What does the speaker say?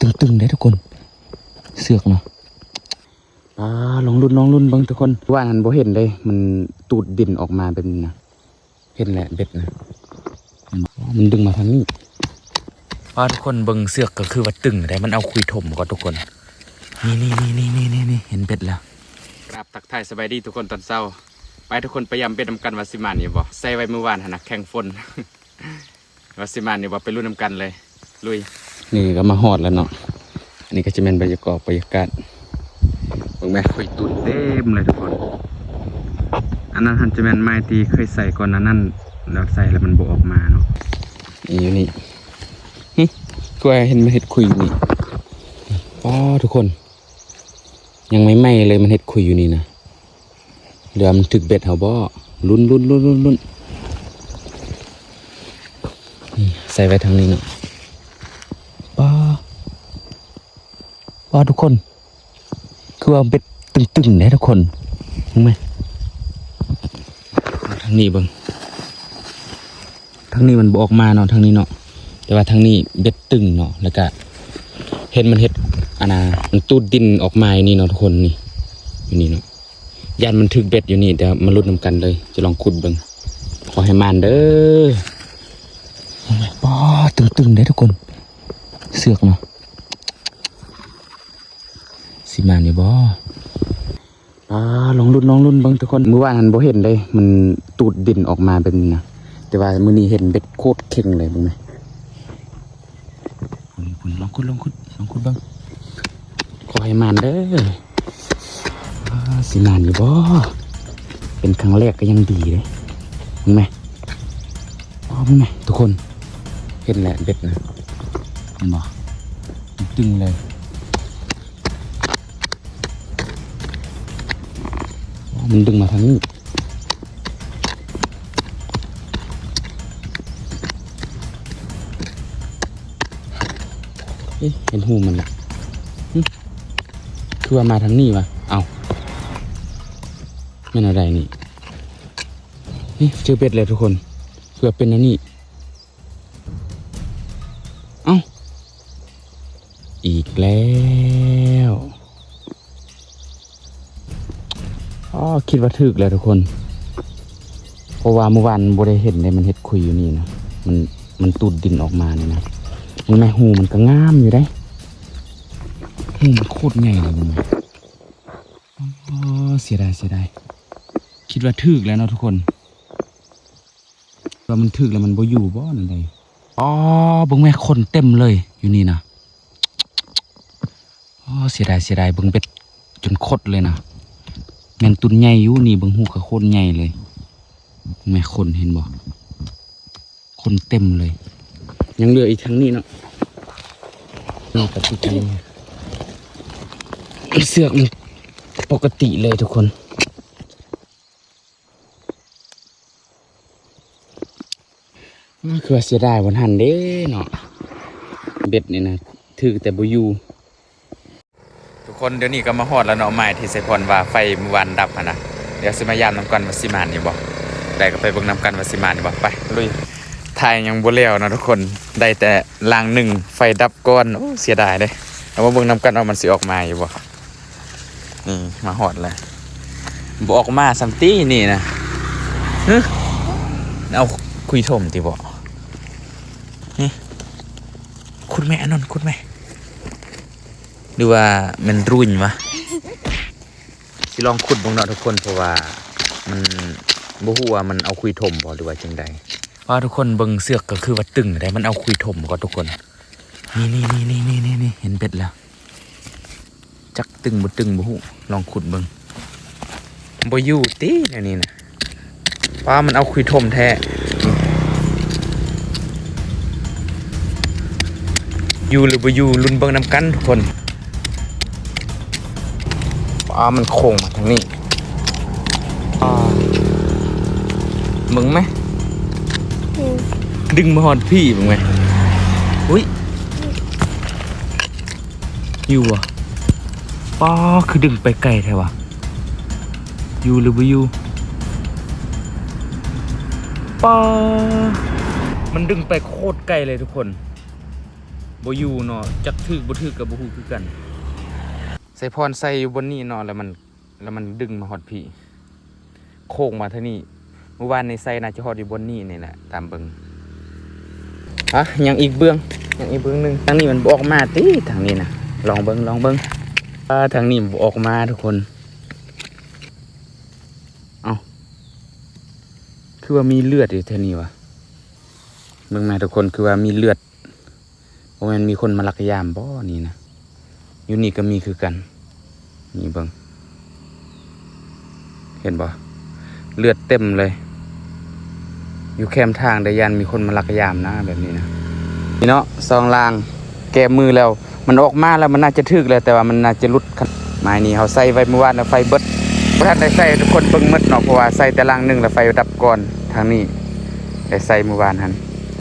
ຕຶງໆເດ້ທຸກຄົນ ເຊືອກເນາະ. ປາ ລອງລຸ້ນ ລອງລຸ້ນເບິ່ງທຸກຄົນ. ວ່ານັ້ນບໍ່ເຫັນເດ້ ມັນຕູດດິນອອກມາແບບນີ້ນະ. ເຫັນແຫຼະເບັດນະ ມັນດຶງມາທາງນີ້. ປາ ທຸກຄົນເບິ່ງ ເຊືອກກໍຄືວ່າຕຶງໄດ໋ ມັນເອົາຄຸຍຖົມກ່ອນທຸກຄົນ. ນີ້ໆໆໆໆ ເຫັນເບັດແລ້ວ. ກາບທັກທາຍສະບາຍດີທຸກຄົນຕອນເຊົ້າ. ໄປທຸກຄົນໄປຢາມເບັດນຳກັນວ່າຊິມານຢູ່ບໍ່ ໃສ່ໄວ້ມື້ວານຫັ້ນນະ ແຂ່ງຝົນ. ວ່າຊິມານຢູ່ບໍ່ ໄປລຸ້ນນຳກັນເລີຍ ລຸຍ. ນີ້ກໍມາຮອດແລ້ວເນາະ. ອັນນີ້ກໍຈະແມ່ນບັນຍາກອກ ບັນຍາກາດ ເບິ່ງແມ ຄຸຍຕູດເຕັມເລີຍທຸກຄົນ. ອັນນັ້ນຫັ້ນຈະແມ່ນໄມ້ທີ່ເຄີຍໃສ່ກ່ອນໜ້ານັ້ນ ແລ້ວໃສ່ແລ້ວມັນບໍ່ອອກມາເນາະ. ນີ້ຢູ່ນີ້ ຫຶ ຄືວ່າເຫັນມັນເຮັດຄຸຍຢູ່ນີ້. ປາ ທຸກຄົນ ຍັງໃໝ່ໆເລີຍ ມັນເຮັດຄຸຍຢູ່ນີ້ນະ. ຫຼືວ່າມັນຖືກເບັດເຮົາບໍ່? ລຸ້ນໆໆໆ ນີ້ໃສ່ໄວ້ທາງນີ້ເນາະ. ປາ ປາ ທຸກຄົນ ຄືວ່າເບັດຕຶງໆເດ້ທຸກຄົນ. ເບິ່ງແມ ມາທາງນີ້ເບິ່ງ. ທາງນີ້ມັນບໍ່ອອກມາເນາະ ທາງນີ້ເນາະ. ແຕ່ວ່າທາງນີ້ເບັດຕຶງເນາະ ແລ້ວກະເຫັນມັນເຮັດ ອັນນ່າ ມັນຕູດດິນອອກມາຢູ່ນີ້ເນາະທຸກຄົນ. ນີ້ ຢູ່ນີ້ເນາະ. ຢ້ານມັນຖືກເບັດຢູ່ນີ້. ດຽວມາລຸ້ນນຳກັນເລີຍ ຈະລອງຂຸດເບິ່ງ. ຂໍໃຫ້ໝານເດີ. ໂອ້ຍ ປາ ຕຶງໆເດ້ທຸກຄົນ ເຊືອກເນາະ. ຊິມານຢູ່ບໍ່? ປາ ລອງລຸ້ນ ລອງລຸ້ນເບິ່ງທຸກຄົນ. ມື້ວານຫັ້ນບໍ່ເຫັນເດ້ ມັນຕູດດິນອອກມາແບບນີ້ນະ. ແຕ່ວ່າມື້ນີ້ເຫັນເບັດໂຄດເຄັ່ງເລີຍ ເບິ່ງແມ. ພຸ້ນໆ ລອງຂຸດ ລອງຂຸດ ລອງຂຸດເບິ່ງ. ຂໍໃຫ້ໝານເດີ. ອາ ຊິໝານຢູ່ບໍ່? ເປັນຄັ້ງແລກກໍຍັງດີເດ້. ເບິ່ງແມ ອໍ ເບິ່ງແມທຸກຄົນ. ເຫັນແຫຼະເບັດນະ ເຫັນບໍ່? ຕຶງເລີຍ. ອໍ ມັນດຶງມາທາງນີ້. ເອີ ເຫັນຫູມັນລະ. ຫຶ ຄືວ່າມາທາງນີ້ວະ? ເອົ້າ ແມ່ນແນວໃດນີ້? ນີ້ ເຈີເບັດແລ້ວທຸກຄົນ. ຄືວ່າເປັນແນວນີ້. ເອົ້າ ອີກແລ້ວ. ອໍ ຄິດວ່າຖືກແລ້ວທຸກຄົນ ເພາະວ່າມື້ວານບໍ່ໄດ້ເຫັນເດ້ ມັນເຮັດຄຸຍຢູ່ນີ້ນະ. ມັນ ມັນຕູດດິນອອກມານີ້ນະ. ເບິ່ງແມ ຫູມັນກໍງາມຢູ່ເດ້. ຫູມັນໂຄດໃຫຍ່ເລີຍ ເບິ່ງແມ. ອໍ ເສຍດາຍ ເສຍດາຍ. ຄິດວ່າຖືກແລ້ວເນາະທຸກຄົນ. ວ່າມັນຖືກແລ້ວມັນບໍ່ຢູ່ບໍ່ ແນວໃດ? ອໍ ເບິ່ງແມ ຂົນເຕັມເລີຍຢູ່ນີ້ນະ. ອໍ ເສຍດາຍ ເສຍດາຍ. ເບິ່ງເບັດຈົນຄົດເລີຍນະ. ແມ່ນຕຸນໃຫຍ່ຢູ່ນີ້ ເບິ່ງຫູກະໂຄດໃຫຍ່ເລີຍ. ແມ ຂົນເຫັນບໍ່? ຂົນເຕັມເລີຍ. ຍັງເຫຼືອອີກທາງນີ້ເນາະ. ນີ້ກໍຕິດຢູ່ ເຊືອກມັນປົກກະຕິເລີຍທຸກຄົນ. ຄືວ່າເສຍດາຍບ່ອນຫັ້ນເດ້ເນາະ. ເບັດນີ້ນະ ຖືກແຕ່ບໍ່ຢູ່. ທຸກຄົນ ດຽວນີ້ກໍມາຮອດແລ້ວເນາະ ໝາຍທີ່ໄຊພອນວ່າໄຟມື້ວານດັບຫັ້ນນະ. ດຽວຊິມາຢາມນຳກັນວ່າຊິມານຢູ່ບໍ່. ໄດ້ກໍໄປເບິ່ງນຳກັນວ່າຊິມານຢູ່ບໍ່. ໄປ ລຸຍ. ຖ່າຍຍັງບໍ່ແລ້ວເນາະທຸກຄົນ ໄດ້ແຕ່ລ່າງໜຶ່ງ ໄຟດັບກ່ອນ. ໂອ້ ເສຍດາຍເດ້. ເອົາມາເບິ່ງນຳກັນວ່າມັນຊິອອກມາຢູ່ບໍ່. ນີ້ມາຮອດແລ້ວ ບໍ່ອອກມາຊ້ຳຕິນີ້ນະ. ຫຶ ເອົາຄຸຍຖົມຕິບໍ່? ຫຶ ຂຸດແມ ອານົນ ຂຸດແມ. ຫຼືວ່າແມ່ນຣູນວະ? ຊິລອງຂຸດເບິ່ງເນາະທຸກຄົນ ເພາະວ່າມັນ ບໍ່ຮູ້ວ່າມັນເອົາຄຸຍຖົມບໍ່ ຫຼືວ່າຈັ່ງໃດ. ວ່າທຸກຄົນເບິ່ງ ເຊືອກກໍຄືວ່າຕຶງໄດ໋ ມັນເອົາຄຸຍຖົມກ່ອນທຸກຄົນ. ນີ້ໆໆໆໆ ເຫັນເບັດແລ້ວ. ຈັກຕຶງບໍ່ຕຶງບໍ່ຮູ້ ລອງຂຸດເບິ່ງ. ບໍ່ຢູ່ຕິແນວນີ້ນະ. ປ້າ ມັນເອົາຄຸຍຖົມແທ້. ຢູ່ຫຼືບໍ່ຢູ່ ລຸ້ນເບິ່ງນຳກັນທຸກຄົນ. ປ້າ ມັນໂຄ້ງມາທາງນີ້. ປ້າ ເບິ່ງແມ. ອືມ ດຶງມາຮອດພີ້ເບິ່ງແມ. ອຸ້ຍ ຢູ່ບໍ່? ປ້າ ຄືດຶງໄປໄກແທ້ວະ. ຢູ່ຫຼືບໍ່ຢູ່? ປ້າ ມັນດຶງໄປໂຄດໄກເລີຍທຸກຄົນ. ບໍ່ຢູ່ເນາະ ຈັກຖືກບໍ່ຖືກກໍບໍ່ຮູ້ຄືກັນ. ໄຊພອນໃສ່ຢູ່ບ່ອນນີ້ເນາະ ແລ້ວມັນ ແລ້ວມັນດຶງມາຮອດພີ້ ໂຄ້ງມາທາງນີ້. ມື້ວານນີ້ໃສ່ໜ້າຈະຮອດຢູ່ບ່ອນນີ້ນີ້ແຫຼະ ຕາມເບິ່ງ. ຮະ ຍັງອີກເບື້ອງ ຍັງອີກເບື້ອງໜຶ່ງ. ທາງນີ້ມັນບໍ່ອອກມາຕິ ທາງນີ້ນະ. ລອງເບິ່ງ ລອງເບິ່ງ. ເອີ ທາງນີ້ບໍ່ອອກມາທຸກຄົນ. ເອົ້າ ຄືວ່າມີເລືອດຢູ່ແຖວນີ້ວະ. ເບິ່ງມາທຸກຄົນ ຄືວ່າມີເລືອດ. ບໍ່ແມ່ນມີຄົນມາລັກຢາມບໍ່ນີ້ນະ? ຢູ່ນີ້ກໍມີຄືກັນ. ນີ້ເບິ່ງ ເຫັນບໍ່? ເລືອດເຕັມເລີຍ. ຢູ່ແຄມທາງໄດ້ ຢ້ານມີຄົນມາລັກຢາມນະ ແບບນີ້ນະ. ນີ້ເນາະ ສອງລ່າງ ແກ້ມືແລ້ວ. ມັນອອກມາແລ້ວ ມັນໜ້າຈະຖືກແລ້ວ ແຕ່ວ່າມັນໜ້າຈະຫຼຸດ. ໄມ້ນີ້ເຮົາໃສ່ໄວ້ມື້ວານແລ້ວໄຟເບິດ. ບໍ່ທັນໄດ້ໃສ່ໃຫ້ທຸກຄົນເບິ່ງໝົດເນາະ ເພາະວ່າໃສ່ແຕ່ລ່າງໜຶ່ງແລ້ວໄຟດັບກ່ອນ. ທາງນີ້ໄດ້ໃສ່ມື້ວານຫັ້ນ.